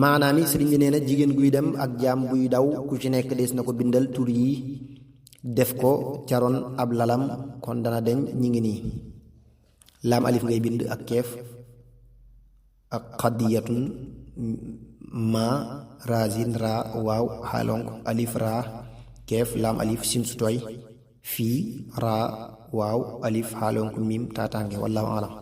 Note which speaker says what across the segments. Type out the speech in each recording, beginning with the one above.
Speaker 1: maanaam yi sëriñ bi nee na jigéen guy dem ak jaam buy daw ku ci nekk des na ko bindal tur yi def ko caroon ab lalam kon dana deñ ñi ngi nii laam alif ngay bind ak keef ak xadiyatun ma razin ra waaw xaalonk alif ra keef laam alif sin su tooy fii ra waaw alif xaalonk mim taatange wallahu alam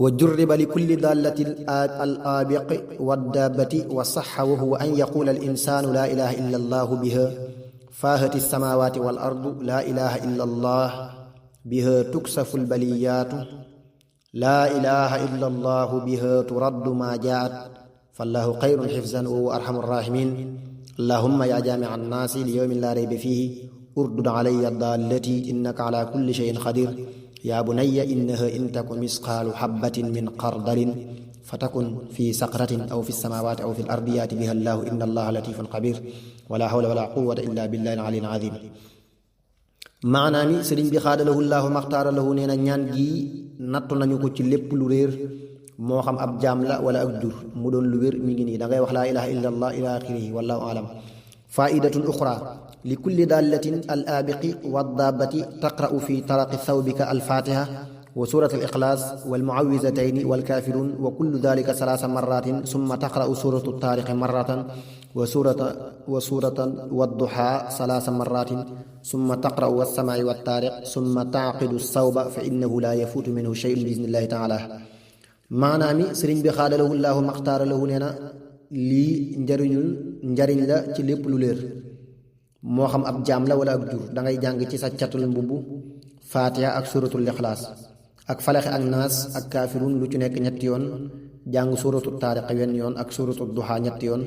Speaker 1: wa jurriba li kulli dallati al aabiqi wa daabati wa saxa wa huwa an yaqula al insaanu laa ilaha illa allahu biha faahati alsamawati wal ardu laa ilaha illa allah biha tuksafu albaliyaatu laa ilaha illa allahu biha turaddu ma jaat fallahu xayrun xifzan wa huwa arhamu arrahimin allahumma ya jaamica annaasi li yowmin laa rayba fihi urdud calaya daallati innaka ala kulli sheyin qadir yaa bunayya innaha in taku misqaalu xabbatin min xardalin fatakun fi saqratin aw fi samaawaati aw fi l-ardi yaati biha llaahu inna allaha latifun xabir wala hawla wala quwwata illa billahi al-aliyyil azim. maanaam yi sëriñ bi xaadalahu llaahu maxtaara lahu nee na ñaan gii nattu nañu ko ci lépp lu réer moo xam ab jaam la wala ak jur mu doon lu wér mi ngi nii da ngay wax laa ilaha illa allah ila axirihi wallahu alam. faidatun uxra li kulli dallatin al aabiqi wa daabati taqra'u fi taraqi thawbika al fatiha wa surat al ixlaas wal muawwizatayni wal kaafiruun wa kullu dalika salaasa marratin summa taqra'u suratu taariqi marratan wa suratan wadduhaa salaasa marratin summa taqra'u wassamaa'i wattaariq summa taaqidu sawba fa innahu laa yafuutu minhu shay'un bi idnillahi taala. maanaami sëriñ bi xaadalahu llaahu maxtaara lahu nee na lii njariñ la ci lépp lu leer moo xam ab jaam la wala ab jur dangay jàng ci sa catul mbubb faatiha ak suratul ixlaas ak falaxe ak naas ak kaafirun lu ci nekk ñetti yoon jàng suratu taariq wenn yoon ak suratu duha ñetti yoon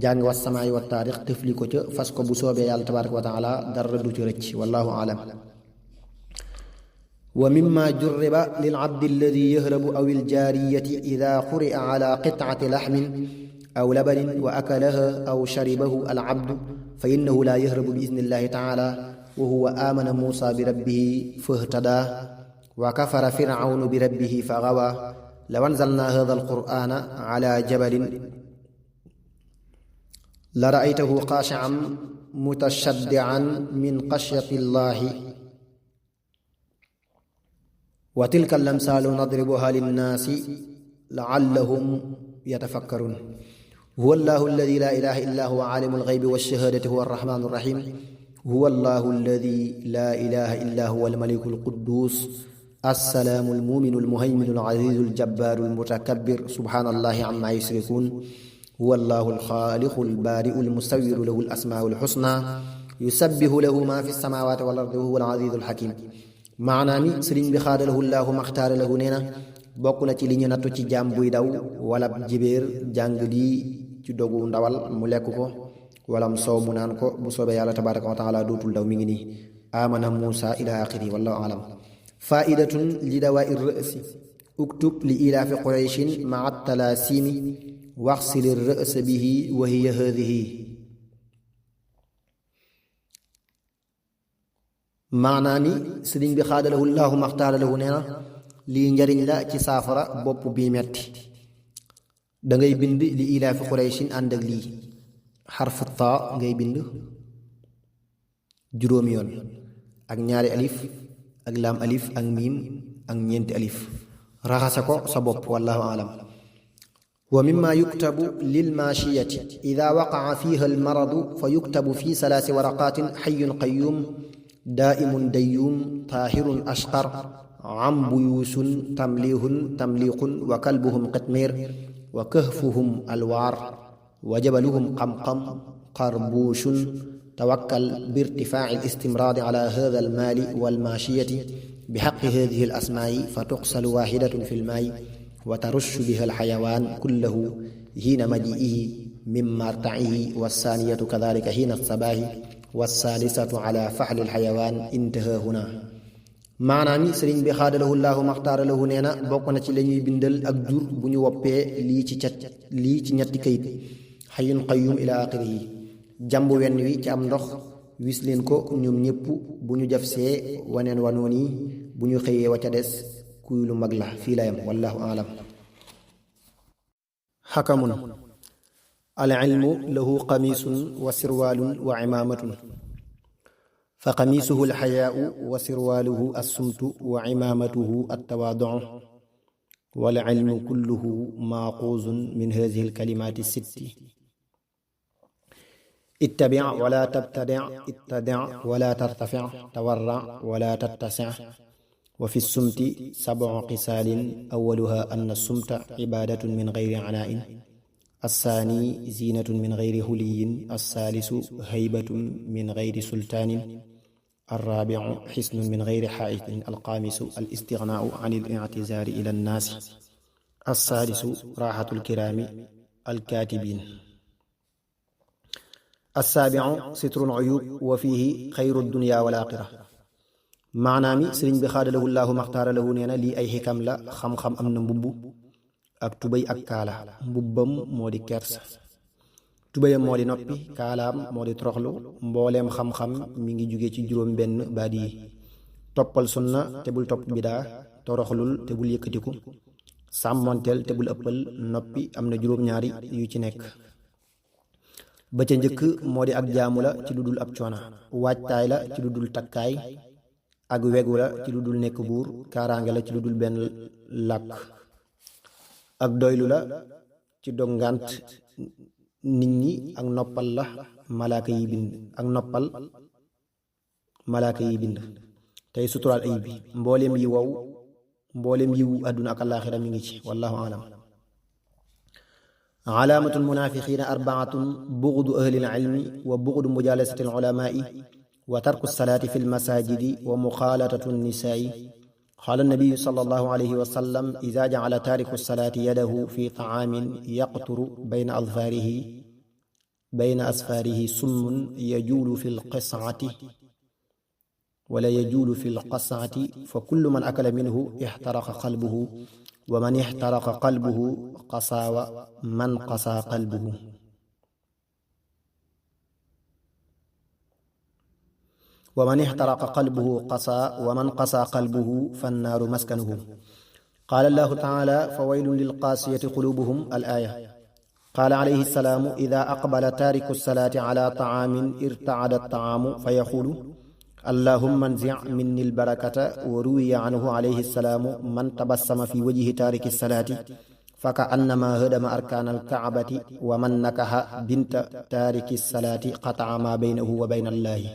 Speaker 1: jàng was samaayi wa taariq tëfli ko ca fas ko bu soobee yàlla tabaraka wa taala dara du ci rëcc wallahu alam. wa mimma jurriba lil abdi alladi yahrabu aw il jaariyati ida quri'a ala qit'ati laxmin aw labanin wa akalaha aw sharibahu al abdu fa innahu laa yahrabu bi idnillahi taala wa huwa aamana muusa bi rabbihi fahtadaa wa kafara firawnu bi rabbihi fa gawaa law anzalnaa haadha alqur'aana ala jabalin la ra'aytahu xaashi'an mutashaddi'an min xashyati llahi wa tilka al-amsaalu nadribuhaa linnaasi la'allahum yatafakkaruun huwa allahu alladi laa ilaaha illaa huwa aalimul ghaybi wash-shahaadati huwa ar-rahmaanu ar-rahiim huwa allahu alladi laa ilaaha illaa huwa al-maliku al-qudduus assalaamu al-mu'minu al-muhayminu al-aziizu al-jabbaaru al-mutakabbir subhaanallahi ammaa yushrikuun huwa allahu al-xaaliqu al-baari'u al-musawwiru lahu al-asmaa'u al-husnaa yusabbihu lahu maa fi as-samaawaati wal-ardi wa huwa al-aziizu al-hakiim. maanaami sëriñ bi xaadalahu llaahu maxtaara lahu nee na bokk na ci li ñu nattu ci jaam buy daw wala jibéer jàng lii ci dogu ndawal mu lekk ko walam soow mu naan ko bu soobee yàlla tabaraka wa taala dootul daw mi ngi nii amana muusa ila axiri wallahu alam. faidatun li dawaa'i rësi uktub li ilaafi qurayshin maa talaasimi waxsili rësa bihi wa hiya haadihi. maanaami sëriñ bi xaadalahu llaahu maxtaara lahu nee na lii njariñ la ci saafara bopp bi metti dangay bind li ilaafi qurayshin ànd ak lii xarfu taa ngay bind juróomi yoon ak ñaari alif ak laam alif ak miim ak ñeenti alif raxase ko sa bopp wallahu alam. wa mimma yuktabu lil maashiyati ida waqaca fiha almaradu fa yuktabu fi salaasi waraqaatin xayyun qayyuum daa'imun dayyuum taahirun ashqar ambuyuusun tamliiqun wa kalbuhum qitmiir wa kahfuhum alwaar wa jabaluhum qamqam qarbuushun tawakkal birtifaaci alistimraadi ala haadha almaali walmaashiyati bixaqi haadihi alasmaa'i fa tuqsalu waaxidatun fi lmaa'i wa tarushu biha alxayawaan kullahu hiina majiihi min martacihi wassaaniyatu kadalika hiina alsabaahi wassaalisatu ala faxli alxayawaan intaha huna. maanaam sëriñ bi xaadalahu llaahu maxtaara lahu nee na bokk na ci la ñuy bindal ak jur bu ñu woppee lii ci ñetti kayit xayyun qayyum ila axirihi jàmb wenn wi ci am ndox wis leen ko ñoom ñépp bu ñu jafsee waneen wanoon yi bu ñu xëyee wa ca des kuy lu mag la fii la yam wallahu alam. xakamun al ilmu lahu qamisun wa sirwaalun wa imaamatun fa qamiisuhu al xayaau wa sirwaaluhu assumtu wa imaamatuhu attawaaducu wal ilmu kulluhu maaquuzun min haadihi al kalimaati sitti ittabi wala tabtadi ittadi wala tartafi tawarra wala tattasi wa fi sumti sab'u qisaalin awwaluha anna sumta cibaadatun min gayri canaa'in assaani ziinatun min gayri huliyin assaalisu haybatun min gayri sultaanin arraabicu xisnun min gayri xaa'itin alxaamisu alistignaau can alictizaari ila annaasi assaadisu raaxatu alkiraami alkaatibiin assaabicu sitrul uyuub wa fiihi xayru dunya wal aaxira maanaam mi sëriñ bi xaadalahu llaahu maxtaara lahu nee na lii ay xikam la xam-xam am na mbubb ak tubéy ak kaala mbubbam moo di kersa tubéyam moo di noppi kaalaam moo di toroxlu mbooleem xam-xam mi ngi jóge ci juróom benn baat yi toppal sunna te bul topp bidaa toroxlul te bul yëkkatiku sàmmonteel te bul ëppal noppi am na juróom-ñaari yu ci nekk ba ca njëkk moo di ak jaamu la ci lu dul ab coona waajtaay la ci lu dul takkaay ak wegu la ci lu dul nekk buur kaaraange la ci lu dul benn làkk ak doylu la ci dog ngànt nit ñi ak noppal la malaaka yi bind ak noppal malaaka yi bind tey suturaal ayib bi mbooleem yiwu àdduna ak alaaxira mi ngi ci wallahu alam alaamatul munaafiqiina arbaatun bughdu ahlil ilmi wa bughdu mujaalasati al ulamaai wa tarku salaati fi lmasaajidi wa muxaalatatu nnisaai qaala nabiyu sallallahu alayhi wa sallam idaa jacala taariku salaati yadahu fi tacaamin yaqturu bayna asfaarihi summun yajuulu fi lqascati wala yajuulu fi lqascati fa kullu man akala minhu ixtaraqa qalbuhu wa man ixtaraqa qalbuhu qasaa man qasaa qalbuhu wa man ixtaraqa qalbuhu qasaa wa man qasaa qalbuhu fannaaru maskanuhu qaala allahu taala fa waylun lilqaasiyati qulubuhum al aaya qaala alayhi salaamu ida aqbala taariku salaati ala tacaamin irtacada tacaamu fa yaquulu allahumma anzic minni albarakata wa ruwiya anhu alayhi salaamu man tabassama fi wajhi taariki salaati fa ka annama hadama arkaana alkacbati wa man nakaxa binta taariki salaati qataca maa baynahu wa bayna allaahi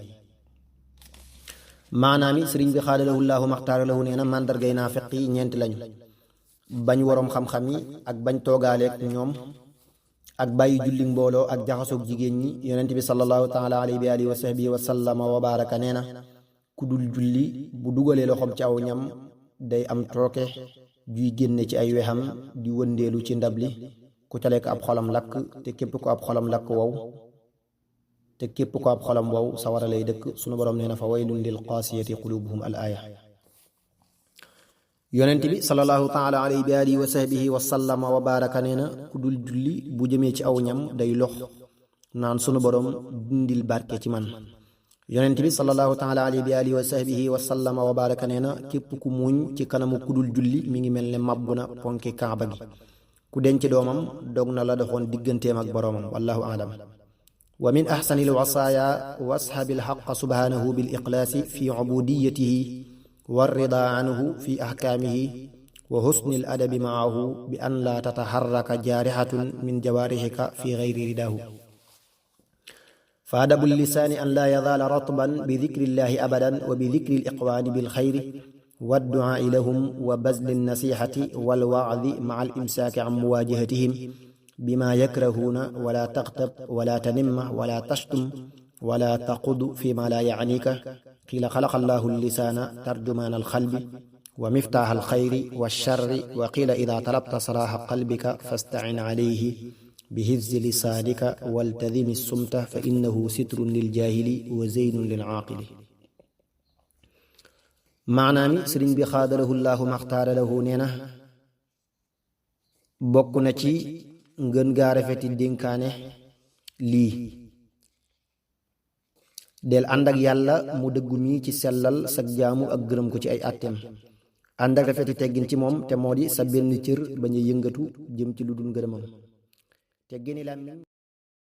Speaker 1: maanaami sëriñ bi xaadalahu llaahu maxtaara lahu nee na màndargay naafiq yi ñeenti lañu bañ waroom xam-xam yi ak bañ toogaaleek ñoom ak bàyyi julli mbooloo ak jaxasoog jigéen ñi yonent bi sallallahu taala alayhi wa alihi wa sahbihi wa sallama wa baraka nee na ku dul julli bu dugalee loxoom ci aw ñam day am tooke juy génne ci ay wexam di wëndeelu ci ndab li ku ca lekk ab xolam lakk te képp ko ab xolam lakk wow sawara lay dëkk sunu boroom nee na fa waylun lil qaasiyati qulubuhum al aaya yonent bi sallallahu taala alayhi wa alihi wa sahbihi wa sallama wa baraka nee na ku dul julli bu jëmee ci aw ñam day lox naan sunu boroom dindil barke ci man yonent bi sallallahu taala alayhi wa alihi wa sahbihi wa sallama wa baraka nee na képp ku muuñ ci kanamu ku dul julli mi ngi mel ne mabbu na ponki kaaba gi ku denc doomam dog na la doxoon digganteem ak boroomam wallahu aalam wa min axsani alwasaaya washabi alxaqa subhanahu bil iqlaasi fi ubudiyatihi والرضا عنه في أحكامه وحسن الأدب معه بأن لا تتحرك جارحة من جوارحك في غير رداه فأدب اللسان أن لا يزال رطبا بذكر الله أبدا وبذكر الإقوان بالخير والدعاء لهم وبذل النصيحة والوعظ مع الإمساك عن مواجهتهم بما يكرهون ولا تغتب ولا تنم ولا تشتم ولا تقض فيما لا يعنيك قيل خلق الله اللسان ترجمان القلب ومفتاح الخير والشر وقيل إذا طلبت صلاح قلبك فاستعن عليه بحفظ لسانك والتزم الصمت فإنه ستر للجاهل وزين للعاقل maanaam sëriñ bi xaadalahu llaahu maxtaara lahu nee na bokk na ci ngën gaa rafeti dénkaane lii del ànd ak yàlla mu dëggu mi ci sellal sag jaamu ak gërëm ko ci ay àtteem ànd ak rafeti teggin ci moom te moo di sa benn cër bañ a yëngatu jëm ci lu dul ngërëmam te génni làmmiñ